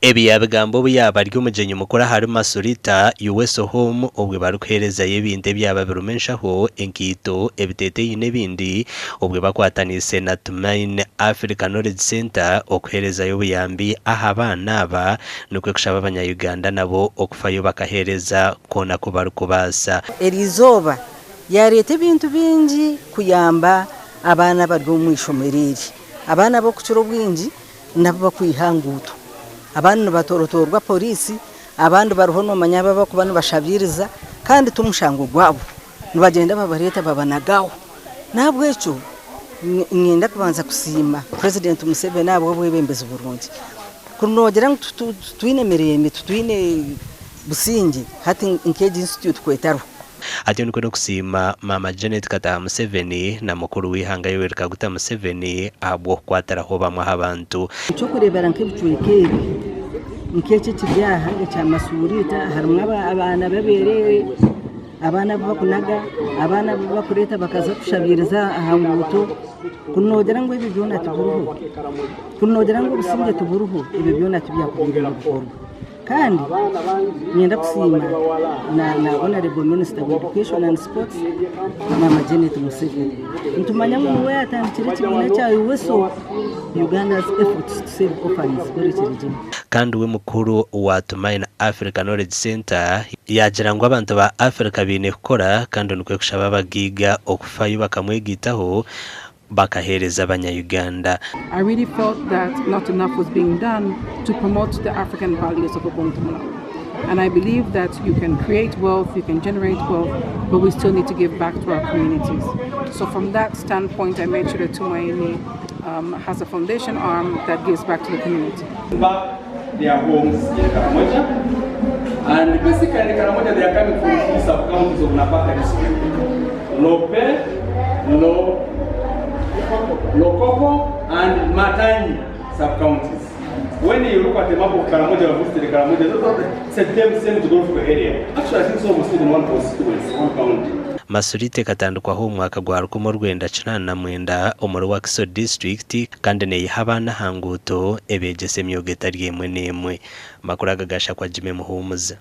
Ebi yaabigamba obu yaaba ari omugyenyi mukuru ahari Masulita Uweso Home obwe barikuheerezayo ebintu ebyaba birimu enshaho, enkaito, ebiteeteeyi n'ebindi obwe bakwataniise na Tumaine Africa Knowledge Centre okuheerezayo obuyambi aha baana aba nikwo kushaba abanya Uganda nabo okufayo bakaheereza koona ku barikubaasa. Eri izooba yaareeta ebintu bingi kuyamba abaana abari omu ishomero eri. Abaana ab'okukira obwingi nabo bakwiha aha nguuto. Abandi nibatorotoorwa poriisi, abandi bariho noomanya abu abarikuba nibashabiiriza kandi t'omushango gwabo. Nibagyenda babareeta babanaga aho. N'ahabw'ekyo niinyenda kubanza kusiima Purezidenti Museveni ahabw'obwebembezi burungi. Kuri noogira ngu titwine mirembe, titwine busingye, hati nk'egi institute ku etariho. Atyo nikwo n'okusiima Maama Janet Kataha Museveni na mukuru w'eihanga Yoweri Kaguta Museveni ahabw'okukwatiraho bamwe aha bantu. Eky'okureebera nk'ebicweka ebi, nk'eki ekiri aha ekya Masuuriita harimu abaana b'abeereere, abaana abu bakunaga, abaana abu bakureeta bakaza kushabiiriza aha nguuto, kuri noogira ngu ebyo byona tibiriho, kuri noogira ngu obusingye tiburiho, ebyo byona tibyakubaire nibikorwa. Kandi niinyenda kusiima na na Honourable Minister wa Education and Sports Maama Janet Museveni. Nitumanya ngu niwe yaatandikire ekibiina kya UWESO, Uganda's Efforts to Save Orphans, Orekyeregyemu. Kandi we mukuru wa Tumaine Africa Knowledge Centre yaagira ngu abantu ba Africa baine kukora kandi nikwo kushaba abagaiga okufayo bakamwegaitaho bakaheereza abanya-Uganda. I really felt that not enough was being done to promote the African values of Ubuntu Malawi. And I believe that you can create wealth, you can generate wealth, but we still need to give back to our communities. So from that standpoint, I made sure that Tumaini has a foundation arm that gives back to the community. Back their homes in Karamoja. And basically in Karamoja they are coming from three sub-counties of Napaka district. Lope, Lo, Lokopo and Matanyi sub-counties. When you look at the map of Karamoja, of visited Karamoja, it's the same, same geographical area. Actually, I think it's almost even one constituency, one county. Masulita ekatandikwaho omu mwaka gwa 1989 omuri Wakiso disiturikiti kandi neeyiha abaana aha nguuto ebeegyesa emyoga etari emwe n'emwe. Amakuru aga gashakwa Jimmy Muhumuza.